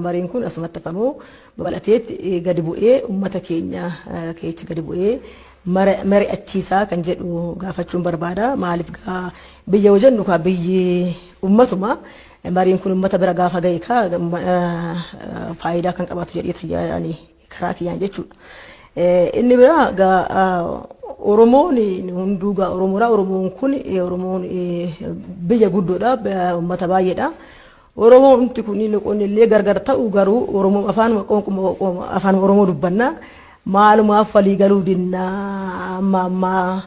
Mariin kun asumatti hafamoo babal'ateetti gadi bu'ee uummata keenya keessa gadi bu'ee mari'achiisaa kan jedhu gaafachuun barbaada. Maaliif gaa biyya yoo jennu kaa biyyi uummatuma, mariin kun uummata bira gaafa ga'e kaa faayidaa kan qabaatu jedhee tajaajilanii karaa kiyyaan jechuudha. Inni biraa gaa Oromoon hunduu gaa Oromoodha. Oromoon kun Oromoon biyya guddoodha, uummata baay'eedha. Oromoon hundi kun loqonni illee gargar ta'u, garuu Oromoo afaan afaan Oromoo dubbanna. Maalumaaf walii galuu dinnaa amma ammaa?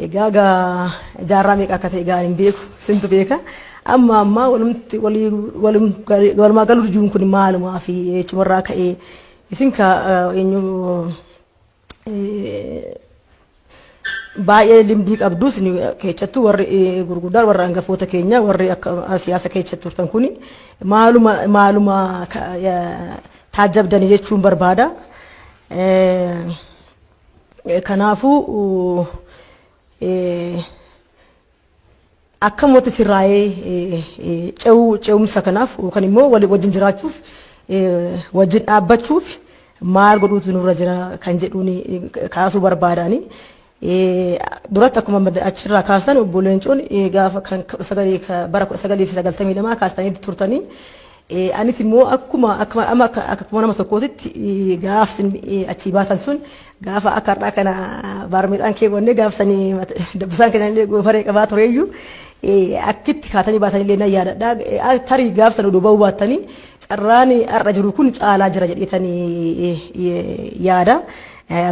Egaa gaa jaarraa meeqa akka ta'e gaa hin beeku, sintu beeka. Amma ammaa walumti walii walumaa galuu diduun kun maalumaaf jechumarraa ka'ee isin ka eenyu baay'ee limdii qabdus keessattuu warri gurguddaan, warra hangafoota keenya, warri akka siyaasa keessa turtan kuni maaluma maaluma taajjabdanii jechuun barbaada. Kanaafuu akkamumatti sirraa'ee ce'umsa kanaaf yookaan immoo wajjin jiraachuuf, wajjin dhaabbachuuf maal godhuutu nurra jira kan jedhuun kaasuu barbaadani. Duratti akkuma achirraa kaasan, obbo Leencoon, gaafa kan bara 1992 kaastanii turtanii, anis immoo akkuma akkuma akkuma nama tokkootitti gaafsin achii baatan sun gaafa akka har'aa kana baarmeexaan keewwannee gaafsanii dabbasaan keenya illee goofaree qabaa tureeyyuu akkitti kaatanii baatan illee nan yaadadha. Tarii gaafsan oduu ba'uu baattanii carraan har'a jiru kun caalaa jira jedheetanii yaada.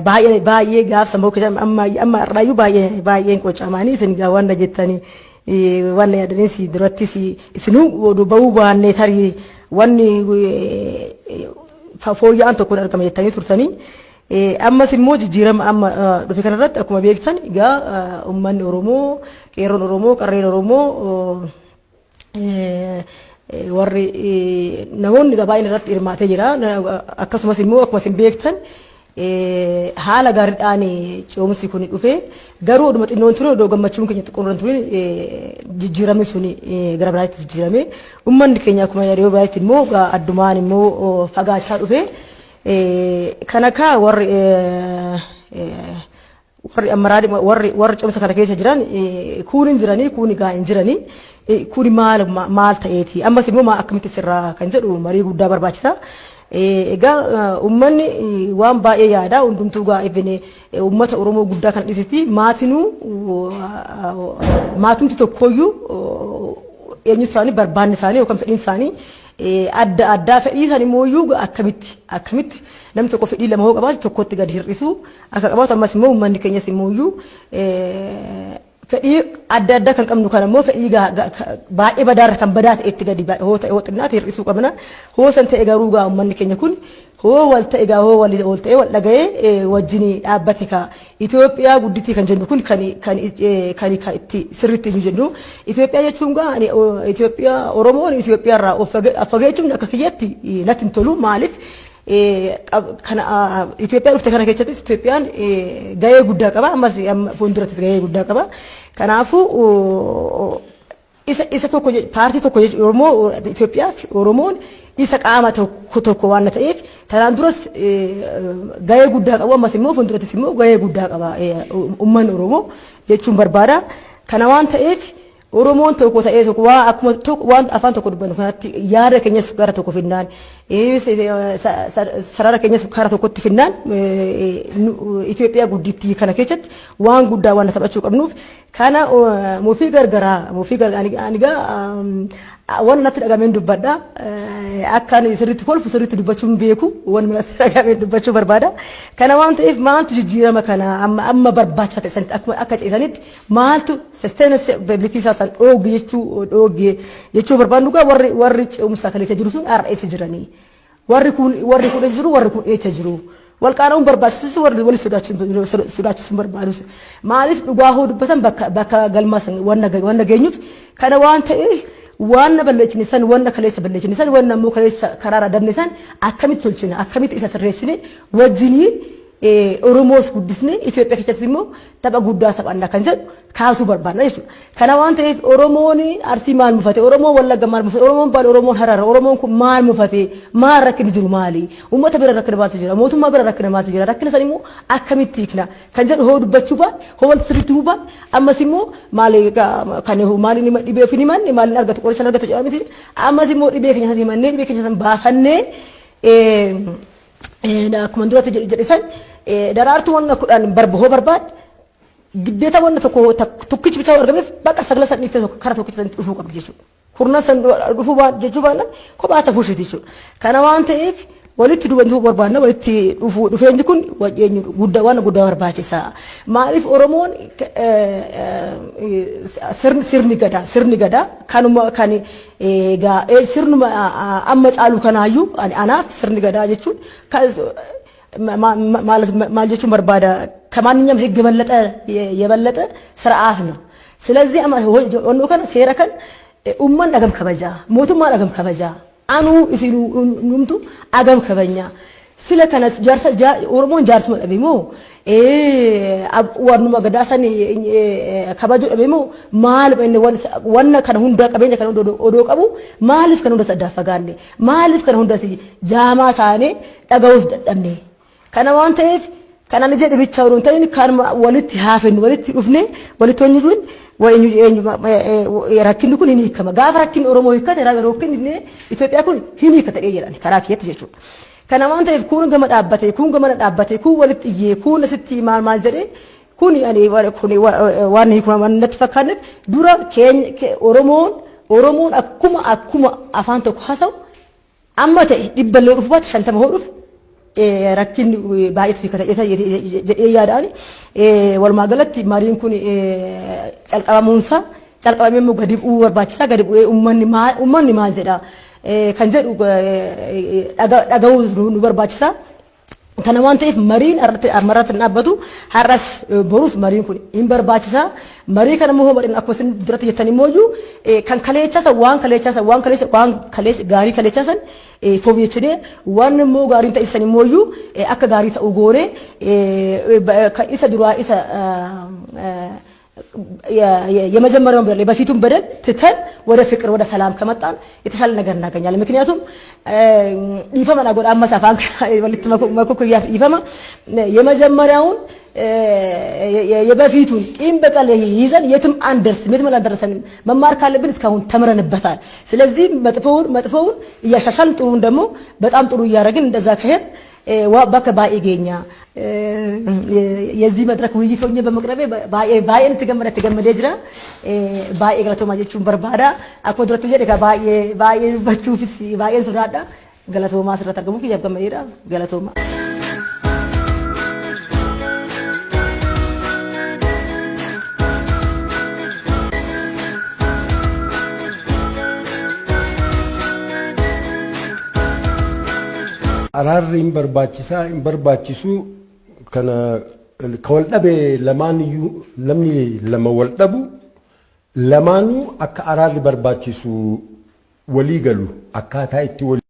Baay'ee baay'ee gaafsan amma amma har'aayyuu baay'ee baay'een qocamaanii isin waan jettanii waan yaadanis durattis isinuu oduu ba'uu baannee tarii wanni fooyya'aan tokko argama jettanii turtanii. Ammas immoo jijjiirama amma dhufe kanarratti akkuma beektan egaa uummanni Oromoo, qeerroon Oromoo, qarreen Oromoo, warri namoonni baay'een irratti hirmaatee jira. Akkasumas immoo akkuma isin beektan haala gaariidhaan ce'umsi kun dhufe, garuu oduma xinnoon ture, odoo gammachuun keenya xiqqoon ture, jijjiiramni sun gara biraatti jijjiirame. Uummanni keenya akkuma yeroo biraatti immoo addumaan immoo fagaachaa dhufe. Kana kaa warri ammaraa warri ce'umsa kana keessa jiran kuun hin jiranii, kuun gaa hin jiranii, kun maal maal ta'eeti, ammas immoo akkamitti sirraa kan jedhu marii guddaa barbaachisa. Egaa uummanni waan baay'ee yaada, hundumtuu gaa even uummata Oromoo guddaa kan dhisiti maatinuu, maatumti tokkoyyuu eenyu isaanii barbaanni isaanii yookaan fedhiin isaanii adda addaa, fedhii isaanii immoo akkamitti akkamitti namni tokko fedhii lama hoo qabaate tokkotti gadi hir'isu akka qabaatu, ammas immoo uummanni keenyas immoo fedhii adda addaa kan qabnu kan immoo fedhii baay'ee badaarra kan badaa ta'etti gadi hoo ta'e hoo xinnaate hir'isuu qabna. Hoo san ta'e garuu gaa uummanni keenya kun hoo wal ta'e gaa hoo wal ta'e wal dhaga'ee wajjin dhaabbate kaa Itoophiyaa gudditii kan jennu kun kan kan kan itti sirriitti hin jennu. Itoophiyaa jechuun gaa Itoophiyaa Oromoon Itoophiyaa irraa of fageechuun akka kiyyatti natti hin tolu. Maaliif kana Itoophiyaa dhufte kana keessatti Itoophiyaan gahee guddaa qaba, ammas fuuldurattis gahee guddaa qaba. Kanaafuu isa tokko paartii tokko Oromoo Itoophiyaa fi Oromoon isa qaama tokko tokko waan ta'eef tanaan duras gahee guddaa qabu, ammas immoo fuuldurattis immoo gahee guddaa qaba uummanni Oromoo jechuun barbaada. Kana waan ta'eef Oromoon tokko ta'ee tokko waa akkuma tokko waan afaan tokko dubbannu kanatti yaada keenyas gara tokko finnaan, sarara keenyas kara tokkotti finnaan, Itoophiyaa guddittii kana keessatti waan guddaa waan taphachuu qabnuuf kana mufii gargaraa mufii gargaraa waan natti dhagameen dubbadha. Akka ani sirriitti kolfu sirriitti dubbachuun beeku, waan natti dhagameen dubbachuu barbaada. Kana waan ta'eef maaltu jijjiirama kana amma amma barbaachisaa ta'e sanitti akkuma akka ceesanitti maaltu sustainability isaa san dhooge jechuu barbaannu? Gaa warri ce'umsa kaleessa jiru sun har'a eessa jiranii? Warri kun eessa jiru? Warri kun eessa jiru? Wal qaana'uun barbaachisus, warri wal sodaachisuun barbaadus. Maaliif dhugaa hoo dubbatan bakka galmaa wanna geenyuuf. Kana waan ta'eef waan na balleessine san, wanna kaleessa balleessine san, wanna immoo kaleessa karaarra dabne san akkamitti tolchina, akkamitti isa sirreessine wajjiniin Oromoos guddisne, Itoophiyaa keessatti immoo tapha guddaa taphanna kan jedhu kaasuu barbaadna jechuudha. Kana waan ta'eef, Oromoon Arsii maal mufate, Oromoon Wallagga maal mufate, Oromoon Baale, Oromoon Harara, Oromoon kun maal mufate, maal rakkinni jiru maali, uummata bira rakkina maaltu jira, mootummaa bira rakkina maaltu jira, rakkina san immoo akkamitti hiikna kan jedhu hoo dubbachuu baate, hoo wal sirriitti hubaa, ammas immoo maal kan maaliin dhibee ofii himanne maaliin argatu, qoricha argatu jedhamiti. Ammas immoo dhibee keenya san himannee, dhibee keenya san baafannee, akkuma duratti jedhe san, daraartuu wanna 10 hoo barbaad, giddeeta wanna tokko tokkichi bichaa argameef, bakka sagla san dhiiftee tokko kara tokkicha sanitti dhufuu qabdi jechuudha. Kurnan san dhufuu jechuu baannaan kophaa tafuu isheeti jechuudha. Kana waan ta'eef, walitti dhufuu barbaadna. Walitti dhufuu dhufeenyi kun guddaa, waan guddaa barbaachisa. Maaliif Oromoon sirni gadaa kanuma kan egaa sirnuma amma caalu kanaayyuu, anaaf sirni gadaa jechuun maal jechuun barbaada, ከማንኛውም ህግ የበለጠ ስርዓት ነው። ስለዚህ ወኑ kan seera kan ummanni agam kabajaa, mootummaan agam kabajaa, anuu isinuu numtu agam kabajnaa. Sila kana jaarsa Oromoon jaarsuma dhabe moo, warnuma gadaa san kabajuu dhabe moo, maal inni wanna kana hunda, qabeenya kana hunda odoo qabu, maaliif kana hunda addaan fagaanne? Maaliif kana hunda jaamaa taane dhaga'uus dadhabne? Kana waan ta'eef, kan ani jedhe bichaa odoo hin ta'in, kan walitti haafennu, walitti dhufne, walitti hojjetuun rakkinni kun hin hiikama. Gaafa rakkinni Oromoo hiikkate, rakkinni Itoophiyaa kun hin hiikkata jedhan karaa kiyyatti jechuudha. Kana waan ta'eef, kun gama dhaabbate, kun gamana dhaabbate, kun walitti iyyee, kun asitti maal maal jedhee, kun ani kun waan hiikuma waan natti fakkaanneef, dura keenya Oromoon akkuma afaan tokko haasa'u amma ta'e, 100llee dhufu baate, 50 hoo dhufe, rakkinni baay'eetu hiikata jedhee yaadaan. Walumaa galatti mariin kun calqabamuunsaa, calqabamee immoo gadi bu'uu barbaachisaa. Gadi bu'ee uummanni maal jedha kan jedhu dhaga'uu nu barbaachisaa. Kana waan ta'eef, mariin ammarratti hin dhaabbatu. Har'as borus mariin kun hin barbaachisaa. Marii kana immoo mariin akkuma isin duratti jettan immoo kan kaleechaasan, waan kaleechaasan, waan kaleecha, waan kaleecha gaarii kaleechaasan fooyyechinee, waan immoo gaariin ta'e san immoo akka gaarii ta'u goonee, isa duraa isa የመጀመሪያውን በደል፣ የበፊቱን በደል ትተን ወደ ፍቅር ወደ ሰላም ከመጣን የተሻለ ነገር እናገኛለን። ምክንያቱም dhiifama na godha, ammas afaan walitti makuu dhiifama, የመጀመሪያውን የበፊቱን ቂም በቀል ይዘን የትም አንደርስም፣ የትም አልደረሰንም። መማር ካለብን እስካሁን ተምረንበታል። ስለዚህ መጥፎውን እያሻሻልን ጥሩን ደግሞ በጣም ጥሩ እያደረግን እንደዛ ከሄድ bakka baay'ee geenya. የዚህ መድረክ ውይይት ሆኜ በመቅረቤ baay'een itti gammadee jira. Baay'ee galatoomaa jechuun barbaada. Akkuma duratti jedhe baay'ee baay'ee dubbachuufis baay'een sodaadha. Galatoomaa, asirratti argamuu kiyyaaf gammadeera. Galatoomaa. Araarri hin barbaachisaa hin barbaachisu kana, ka wal dhabe lamaan iyyuu, namni lama wal dhabu lamaanuu akka araarri barbaachisu walii galu, akkaataa itti walii